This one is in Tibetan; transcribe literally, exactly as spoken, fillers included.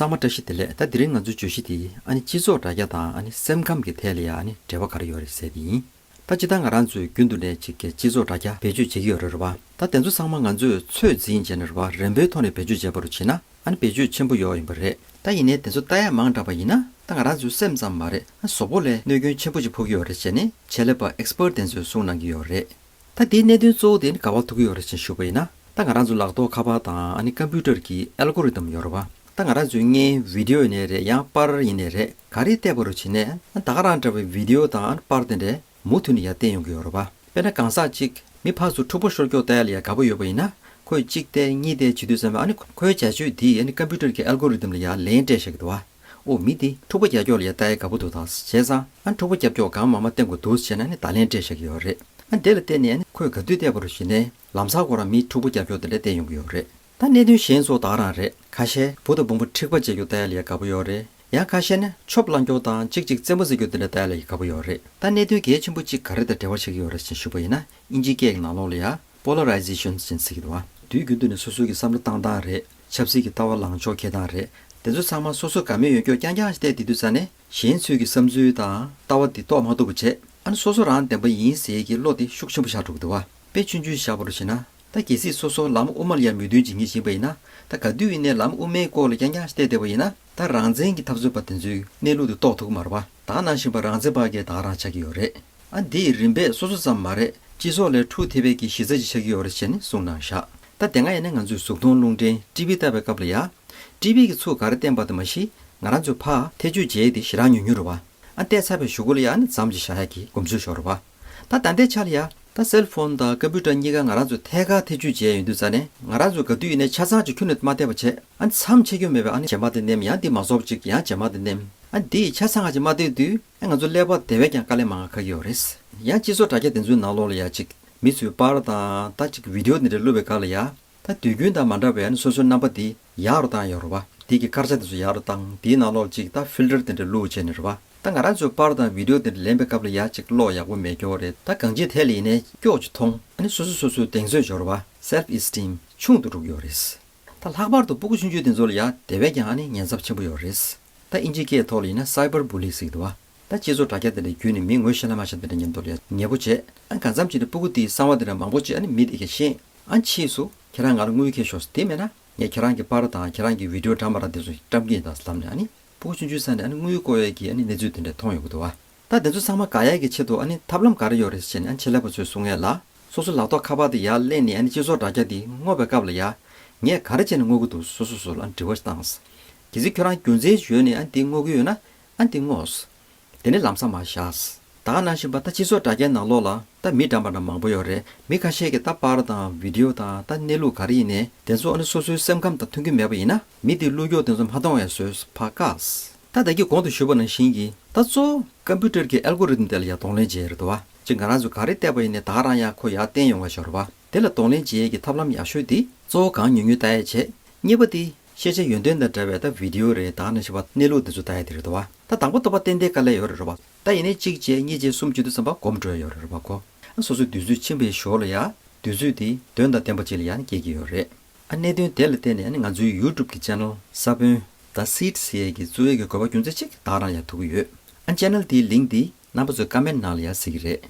ཚང་མ་བཀྲ་ཤིས་བདེ་ལེགས། ད་དེ་རིང་ང་ཚོའི་བརྗོད་གཞི་དེ་ཨ་ནི་སྤྱི་ཚོགས་དྲ་རྒྱ་དང་ཨ་ནི་སེམས་ཁམས་ཀྱི་ཐད་ལ་ཡ་ཨ་ནི་འབྲེལ་བ་ག་རེ་ཡོད་རེད་ཟེར་དེ་ཡིན། ད་སྤྱིར་བཏང་ང་རང་ཚོས་རྒྱུན་དུ་ནས་ཅིག་གི་སྤྱི་ཚོགས་དྲ་རྒྱ་བེད་སྤྱོད་བྱེད་ཀྱི་ཡོད་རེད་རེད་བ། ད་དེ་ཚོ་ཚང་མ་ང་ཚོས་ཚོད་འཛིན་བྱས་ནས་རེད་བ། རན་པོའི་ཐོག་ནས་བེད་སྤྱོད་བྱས་པ་རུ་བྱས་ན་ཨ་ནི་བེད་སྤྱོད་ཆེན་པོ་ཡོད་ཡིན་པ་རེད། ད་ཡིན་ནའི་དེ་ཚོ་ལྟ་ཡ་མང་དྲགས་པ་ཡིན་ན་ད་ང་རང་ཚོའི་སེམས་ཙམ་མ་རེད། ཨ་གཟུགས་པོ་ལ་གནོད་སྐྱོན་ཆེན་པོ་ཞིག་ཕོག་གི་ཡོད་རེད་ཅེས་ནི་ཆེད་ལས་པ་ཨེག་སི་པར་ཊི་དེ་ཚོས་གསུངས་གནང་གི་ཡོད་རེད། ད་དེའི་གནད་དོན་གཙོ་བོ་དེ་ནི་ག་པར་ཐུག་གི་ཡོད་རེད་ཅེས་ཞུས་པ་ཡིན་ན། ད་ང་རང་ཚོའི་ལག་ཐོག་ཁ་པར་དང་ཨ་ནི་ཀམ་པུ་ཊར་གྱི་ཨལ་གོ་རི་དམ་ཡོད་རེད་བ། ད་ང་རང་ཚོའི་བརྙན་བི་ཌི་ཡོ་ཡིན་ནའི་རེད། ཡང་པར་ཡིན་ནའི་རེད། ག་རེ་བལྟས་པ་རུ་བྱས་ནའི་ད་ག་རང་འདྲ་བའི་བི་ཌི་ཡོ་དང་ཨ་ནི་པར་དེ་འདྲས་མུ་མཐུད་ནས་ཡར་བསྟན་ཡོང་གི་ཡོད་རེད་བ། དཔེར་ན་གང་ཟག་ཅིག་མི་ཕར་ཚུར་འཁྲུག་པ་ཤོར་སྐྱོ་ལྟ་ཡ་ལ་ཡ་དགའ་པོ་ཡོད་པ་ཡིན་ན། ཁོས་གཅིག་བལྟས་གཉིས་བལྟས་བྱེད་དུས་ཙམ་པ་ཨ་ནི་ཁོའི་བྱ་སྤྱོད་དེས་ཨ་ནི་ཀམ་པུ་ཊར་གྱི་ཨལ་གོ་རི་དམ་ལ་ཡ་ལན་སྤྲད་བཞག་གི་འདུག་བ། ཨོ་མི་འདི་འཁྲུག་པ་རྒྱག་སྐྱོ་ལ་ཡ་ལྟ་ཡ་དགའ་པོ་འདུག་ད་བྱས་ཙང་ཨ་ནི་འཁྲུག་པ་རྒྱབ་སྐྱོ་གང་མང་མང་བསྟན་དགོས་འདུག་བྱས་ན་ཨ་ནི་བརྡ་ལན་སྤྲད་བཞག་གི་ཡོད་རེད། ཨ་དེ་ལ་བརྟེན་ནས་ཨ་ནི་ཁོས་ག་དུས་བལྟས་པ་རུ་བྱས་ནའི་ལམ་སང་ཁོ་རང་མི་འཁྲུག་པ་རྒྱག་སྐྱོ་དེ་འདྲ་བསྟན་ཡོང་གི་ཡོད་རེད། ད་གནད་དོན་གཞན་ཚོ་ད་ག་རང་རེད། ཁ་ཤས་བུ་དང་བུ་མོ་འཁྲིག་པ་བྱེད་རྒྱུ་ལྟ་ཡ་ལ་ཡ་དགའ་པོ་ཡོད་རེད། ཡང་ཁ་ཤས་ནི་ཆོབ་བསླང་རྒྱུ་དང་གཅིག་གཅིག་རྩེད་མོ་རྩེ་རྒྱུ་དེ་འདྲ་ལྟ་ཡ་ལ་ཡ་དགའ་པོ་ཡོད་རེད། ད་གནད་དོན་གལ་ཆེན་པོ་གཅིག་ག་རེ་དང་འབྲེལ་བ་བྱེད་ཀྱི་ཡོད་རེད་ཅེས་ཞུས་པ་ཡིན་ན། དབྱིན་ཇིའི་སྐད་ཀྱི་ནང་ལོགས་ལ་ཡ་པོ་ལ་རའི་ཛེ་ཤན་ཟེར་གྱི་འདུག་བ། དུས་རྒྱུན་དུ་ནས་སོ་སོའི་གི་བསམ་བློ་བཏང་སྟངས་རེད། ཆབ་སྲིད་ཀྱི་ལྟ་བ་ལངས་ཕྱོགས་འཁྱེར་སྟངས་རེད། དེ་ཚོ་ཚང་མ་སོ་སོ་དགའ་མོས་ཡོད་སྐྱོ་རྐྱང་རྐྱང་ཞིག་བལྟས་བསྡད་དུས་ཙ་ནས་གཞན་ཚོའི་གི་བསམ་ཚུལ་དང་ལྟ་བ་འདི་རྟོགས་མ་ཐུབ་པ་བྱས། ཨ་ནི་སོ་སོ་རང་བདེན་པ་ཡིན་ཟེར་གྱི་བློ་དེ་ཤུགས་ཆེན་པོ་ཆགས་འགྲོ་གི་འདུག་བ། དཔེ་ཆུང་ཆུང་བཞག་པ་རུ་བྱས་ན། ད་གལ་སྲིད་སོ་སོ་ལམ་དབུ་མ་ལ་ཡ་མོས་མཐུན་བྱེད་མཁན་ཞིག་ཡིན་པ་ཡིན་ན། ད་ག་དུས་ཡིན་ནའི་ལམ་དབུ་མའི་སྐོར་ལ་རྐྱང་རྐྱང་ཞིག་བལྟས་བསྡད་པ་ཡིན་ན། ད་རང་བཙན་གྱི་འཐབ་རྩོད་པ་དེ་ཚོའི་གནས་ལུགས་དེ་རྟོགས་ཐུབ་ཀྱི་མ་རེད་བ། ད་ག་ནང་བཞིན་པ་རང་བཙན་པ་གས་ད་ག་རང་ཆགས་ཀྱི་ཡོད་རེད། ཨ་འདི་ཡི་རིམ་པས་སོ་སོ་ཙམ་མ་རེད། སྤྱི་ཚོགས་ལ་འཁྲུག་ཐེབས་པའི་གི་གཞི་རྩ་ཅིག་ཆགས་ཀྱི་ཡོད་རེད་ཅེས་ནི་གསུངས་གནང་བཞག་ད་དེ་སྔ་ཡིན་ན་ང་ཚོས་གཟུགས་མཐོང་རླུང་འཕྲིན་ཊི་ཝི་བལྟ་བའི་སྐབས་ལ་ཡ། ཊི་ཝི་གི་ཚུགས་ག་རེ་བསྟན་པ་དེ་མ་གཞི་ང་རང་ཚོས་ཕར་ཐེ་བྱུས་བྱས་ཏེ་ཞེ་དྲག་ཉུང་ཉུང་རེད་བ། ཨ་བལྟས་ཚར་བའི་གཞུག་གུ་ལ་ཡ་ཨ་ནི་མཚམས་ཅིག་བཞག་ཡག་གི་གོམས་སྲོལ་ཤོར་བ། ད་ད་ལྟའི་ཆ་ལ་ཡ་ད་སེལ་ཕོན་དང་ཀམ་པུ་ཊར་གཉིས་ཀ་ང་རང་ཚོས་ཐད་ཀར་ཐེ་བྱུས་བྱས་ཡོང་དུས་ཙ་ནས་ང་རང་ཚོས་ག་དུས་ཡིན་ནའི་ཆ་ཚང་ཅིག་ཁྱོན་ནས་མ་བལྟས་པ་བྱས། ཨ་ནི་མཚམས་ཆད་རྒྱུ་མེད་པའི་ཨ་ནི་རྗེས་མ་དེ་མནན། ཡང་འདི་མ་རྫོགས་ཅིག་ཡང་རྗེས་མ་དེ་མནན། ཨ་ནི་འདི་ཡི་ཆ་ཚང་ཅིག་མ་བལྟས་དུས་ཨ་ང་ཚོ་ཀླད་པ་དེ་བས་ཀྱང་དཀའ་ལས་མང་བ་ཁག་གི་ཡོད་རེད། ཡང་སྤྱི་ཚོགས་དྲ་རྒྱ་དེ་ཚོའི་ནང་ལོགས་ལ་ཡ་ཅིག་མི་ཚོའི་པར་དང་ད་ཅིག་བི་ཌི་ཡོ་དེ་འདྲ་བླུགས་པའི་སྐབས་ལ་ཡ། ད་དུས་རྒྱུན་དང་མ་འདྲ་བའི་ཨ་ནི་སོ་སོའི་རྣམ་པ་དེ་ཡག་རུ་བཏང་ཡོད་རེད་བ། དེ་གི་སྐར་ཆ་དེ་ཚོ་ཡག་རུ་བཏང་། དེའི་ནང་ལོགས་ཅིག་ད་ཕིལ་ཊར་དེ་འདྲ་བླུགས་བྱས་ནས་རེད་བ། ད་ང་རང་ཚོའི་པར་དང་བི་ཌི་ཡོ་དེ་འདྲ་ལེན་པའི་སྐབས་ལ་ཡ་ཅིག་བློ་ཡག་པོ་མེད་སྐྱོ་རེད། ད་གང་ཅིའི་ཐད་ལ་ཡིན་ནའི་སྐྱོ་ཅིག་མཐོང་། ཨ་ནི་སོ་སོ་སོ་སོའི་གདེང་ཚོད་འབྱོར་བ། སེལ་ཕི་ཨེ་སི་ཊིམ་ཆུང་དུ་འགྲོ་གི་ཡོད་རེད། ད་ལྷག་པར་དུ་སྤུ་གུ་ཆུང་ཆུང་དེ་ཚོ་ལ་ཡ་དེ་བས་ཀྱང་ཨ་ནི་ཉེན་ཚབས་ཆེན་པོ་ཡོད་རེད། ད་དབྱིན་ཇིའི་སྐད་ཐོག་ལ་ཡིན་ན་སའི་བར་བུ་ལི་ཟེར་གྱི་འདུག་བ། ད་སྤྱི་ཚོགས་དྲ་རྒྱ་དེ་འདྲ་བརྒྱུད་ནས་མི་ངོ་ཤེས་ན་མ་ཤེས་དེ་འདྲ་མཉམ་དུ་ལ་ཡ་ཉེ་པོ་བྱས། ཨ་གང་འཚམ་ཅིག་ནས་སྤུ་གུ་དེའི་གསང་བ་དེ་འདྲ་མང་པོ་ཅིག་ཨ་ནི་མི་དེ་གས་ཤེས། ཨ་ཕྱིས་སུ་ཁྱེད་རང་ང་ལ་དངུལ་ཁྱེར་ཤོག་ཟེར། དེ་མེད་ན་ངས་ཁྱེད་རང་གི་པར་དང་ཁྱེད་རང་གི་བི་ཌི་ཡོ་འདྲ་མ་འདྲ་དེ་ཚོ་བཀྲམ་གྱི་ཡིན་ད་ཟེར་ལབ་ནས་ཨ་ནི་སྤུ་གུ་ཆུང་ཆུང་ས་ནས་ཨ་ནི་དངུལ་དགོས་ཡས་ཀྱི་ཨ་ནི་གནས་ཚུལ་དེ་འདྲ་མཐོང་ཡོང་གི་འདུག་བ། ད་དེ་ཚོ་ཚང་མ་དགག་ཡས་ཀྱི་ཆེད་དུ་ཨ་ནི་ཐབས་ལམ་ག་རེ་ཡོད་རེད་ཟེར་ནས་ཨ་ནི་ཆེད་ལས་པ་ཚོས་གསུང་ཡས་ལ། སོ་སོ་ལག་ཐོག་ཁ་པར་དེ་ཡར་གླན་ནས་ཨ་ནི་སྤྱི་ཚོགས་དྲ་རྒྱ་དེ་སྔོག་པའི་སྐབས་ལ་ཡ། ངས་ག་རེ་བྱས་ནས་སྔོག་གི་འདུག་སོ་སོ་སོ་ལ་ཨ་ནི་དྲི་བ་ཞིག་བཏང་། གལ་སྲིད་ཁྱོད་རང་རྒྱུ་མཚན་ཞིག་ཡོད་ནས་ཨ་ནི་དེ་སྔོག་གི་ཡོད་ན་ཨ་ནི་དེ་སྔོག་དེ་ནས་ལམ་སང་མར་བཞག་ད་ག་ནང་བཞིན་པ་ད་སྤྱི་ཚོགས་དྲ་རྒྱའི་ནང་ལོགས་ལ་ད་མི་འདྲ་མ་འདྲ་མང་པོ་ཡོད་རེད། མི་ཁ་ཤས་ཀྱིས་ད་པར་དང་བི་ཌི་ཡོ་དང་ད་གནས་ལུགས་ག་རེ་ཡིན་ནའི་དེ་ཚོ་ཨ་ནི་སོ་སོའི་སེམས་ཁམས་དང་མཐུན་གྱི་མེད་པ་ཡིན་ན་མི་དེ་བླུ་སྐྱོ་དེ་ཚོ་མ་གཏོང་བའི་བཟོས་ཕར་བཀག་ད་ད་གིན་གོང་དུ་ཞུས་པ་ནང་བཞིན་གྱི་ད་གཙོ་བོ་ཀམ་པུ་ཊར་གྱི་ཨལ་གོ་རི་དམ་དེ་ལ་ཡང་གདོང་ལེན་བྱེད་ཡ་རེད་དོ། ཅིག་ང་རང་ཚོ་ག་རེ་བལྟས་པ་ཡིན་ནའི་ད་ག་རང་ཡང་ཁོ་ཡར་བསྟན་ཡོང་བ་ཤོར་བ། དེ་ལ་གདོང་ལེན་བྱེད་ཡས་ཀྱི་ཐབས་ལམ་ཡག་ཤོས་དེ་གཙོ་བོ་གང་ཉུང་ཉུང་ལྟ་ཡས་བྱས། གཉིས་པ་དེ་ཤེས་བྱ་ཡོན་ཏན་དང་འདྲ་བའི་ད་བི་ཌི་ཡོ་རེད། ད་ག་ནང་བཞིན་པ་གནས་ལུགས་དེ་ཚོ་ལྟ་ཡས་དེ་རེད་དོ། ད་དང་པོ་ཐོབ་པ་ཏན་ཏན་དཀའ་ལས་ཡོད་རེད་རོ་བ། ད་ཡིན་ནའི་གཅིག་བྱས་གཉིས་བྱས་གསུམ་བྱེད་དུས་ཙམ་པ་གོམས་འགྲོ་ཡ་ཡོད་རེད་རོ་བ་ཁོ། སོ་སོའི་དུས་ཚོད་ཕྱིན་པའི་ཞོར་ལ་ཡ་དུས་ཚོད་དེ་དོན་དང་ལྡན་པ་ཅིག་ལ་ཡ་ནི་སྐྱེལ་གྱི་ཡོད་རེད། ཨ་གནད་དོན་དེ་ལ་བརྟེན་ནས་ཨ་ནི་ང་ཚོའི་ཡུ་ཊུབ་ཀྱི་ཆེ་ནལ་ས་བོན་The Seed ཟེར་ཡས་ཀྱི་བཙུགས་ཡས་ཀྱི་དགོས་པ་རྒྱུ་མཚན་གཅིག་ད་ག་རང་ཡ་ཐུག་གི་ཡོད། ཨ་ཆེ་ནལ་དེའི་ལིང་ཀི་དེ་རྣམ་པ་ཚོའི་ཀོ་མེན་ཊི་ནང་ལ་ཡ་གཟིགས་ཀྱི་རེད།